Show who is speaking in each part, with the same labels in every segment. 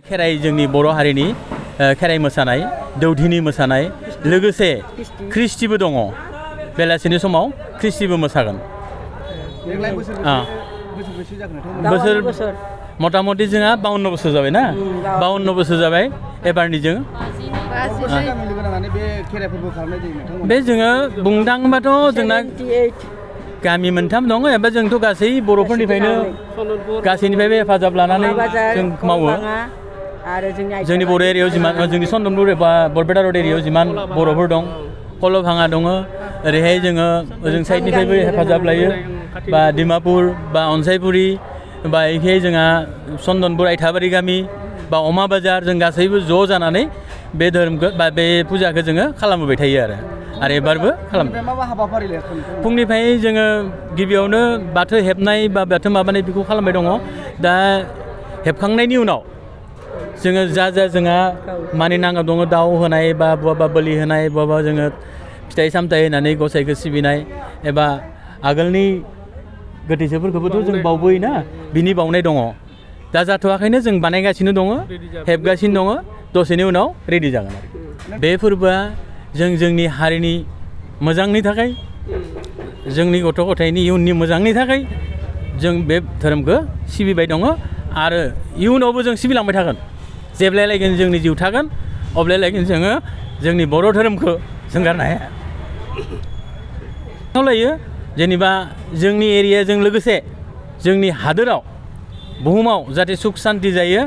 Speaker 1: खेराइ जोंनि बर' हारिनि खेराइ मोसानाय दौदिनि मोसानाय लोगोसे ख्रिस्टिबो दङ बेलासिनि समाव ख्रिस्टिबो मोसागोन बोसोर मथा मथि जोंहा 52 बोसोर जाबाय ना 52 बोसोर जाबाय एबारनि जों बे जोङो बुंनो थाङोबाथ' जोंना गामि मोनथाम दङ एबा जोंथ' गासै बर'फोरनिफ्रायनो गासैनिफ्रायबो हेफाजाब लानानै जों मावो जोंनि बर' एरियायाव जिमान जोंनि चन्दनपुर एबा बरपेटा रड एरियायाव जिमान बर'फोर दं कलभाङा दङ ओरैहाय जोङो ओजों साइडनिफ्रायबो हेफाजाब लायो बा डिमापुर बा अनसायपुरि बा एखै जोंहा चन्दनपुर आइथाबारि गामि बा अमा बाजार जों गासैबो ज' जानानै बे धोरोमखौ बा बे फुजाखौ जोङो खालामबोबाय थायो आरो एबारबो खालामो फुंनिफ्राय जोङो गिबियावनो बाथौ हेबनाय बा बाथौ माबानाय बेखौ खालामबाय दङ दा हेबखांनायनि उनाव जोङो जा जोंहा मानिनांगौ दङ दाउ होनाय बा बहाबा बोलि होनाय बहाबा जोङो फिथाइ सामथाइ होनानै गसाइखौ सिबिनाय एबा आगोलनि गोथैसोफोरखौबोथ' जों बावबोयोना बिनि बावनाय दङ दा जाथ'वाखैनो जों बानायगासिनो दङ हेबगासिनो दङ दसेनि उनाव रेडि जागोन बे फोरबोआ जोंनि हारिनि मोजांनि थाखाय जोंनि गथ' गथायनि इयुननि मोजांनि थाखाय जों बे धोरोमखौ सिबिबाय दङ आरो इयुनावबो जों सिबिलांबाय थागोन जेब्लायलागै जोंनि जिउ थागोन अब्लायलागै जोङो जोंनि बर' धोरोमखौ जों गारनो हाया खावलायो जेनेबा जोंनि एरियाजों लोगोसे जोंनि हादोराव बुहुमाव जाहाथे सुख सान्ति जायो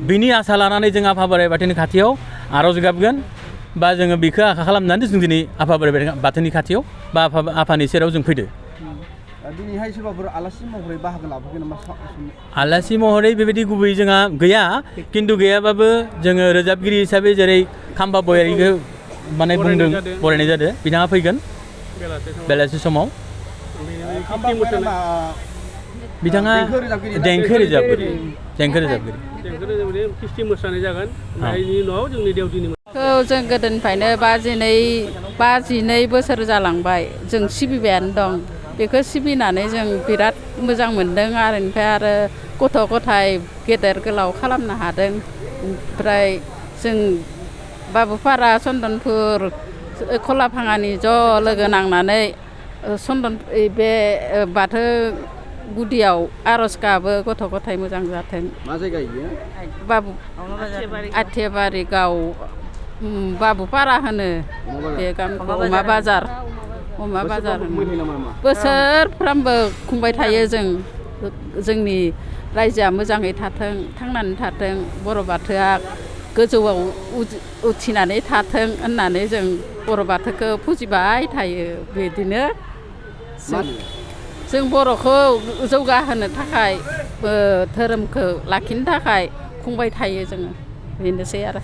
Speaker 1: बिनि आसा लानानै जों आफा बोराइ बाथौनि खाथियाव आर'ज गाबगोन बा जोङो बेखौ आखा खालामनानै जों दिनै आफा बोराइ बाथौनि खाथियाव बा आफानि सेराव जों फैदो
Speaker 2: दिनैहाय सोरबाफोर आलासि महरै बाहागो लाफैगोन नामा
Speaker 1: आलासि महरै बेबायदि गुबै जोंहा गैया खिन्थु गैयाबाबो जोङो रोजाबगिरि हिसाबै जेरै खाम्बा बयारिखौ माने बुंदों बरायनाय जादों बिथाङा फैगोन बेलासि समाव बिथाङा देंखो रोजाबगिरि
Speaker 3: ख्रिस्टि मोसानाय जागोन बेनि उनाव जोंनि देवदिनि
Speaker 4: जों गोदोनिफ्रायनो 52 बोसोर जालांबाय जों सिबिबायानो दं बेखौ सिबिनानै जों बिराद मोजां मोनदों आरो ओमफ्राय आरो गथ' गथाय गेदेर गोलाव खालामनो हादों ओमफ्राय जों बाबुपारा चन्दनपुर खलाभाङानि ज' लोगो नांनानै बे बाथौ गुदियाव आर'ज गाबो गथ' गथाय मोजां जाथों
Speaker 2: मा जायगा इयो
Speaker 4: आथियाबारि गाव बाबुपारा होनो बे गामिखौ अमा बाजार बोसोरफ्रामबो खुंबाय थायो जों जोंनि रायजोआ मोजाङै थाथों थांनानै थाथों बर' बाथौआ गोजौआव उथिनानै थाथों होननानै जों बर' बाथौखौ फुजिबाय थायो बिदिनो जों बर'खौ जौगाहोनो थाखाय धोरोमखौ लाखिनो थाखाय खुंबाय थायो जोङो बेनोसै आरो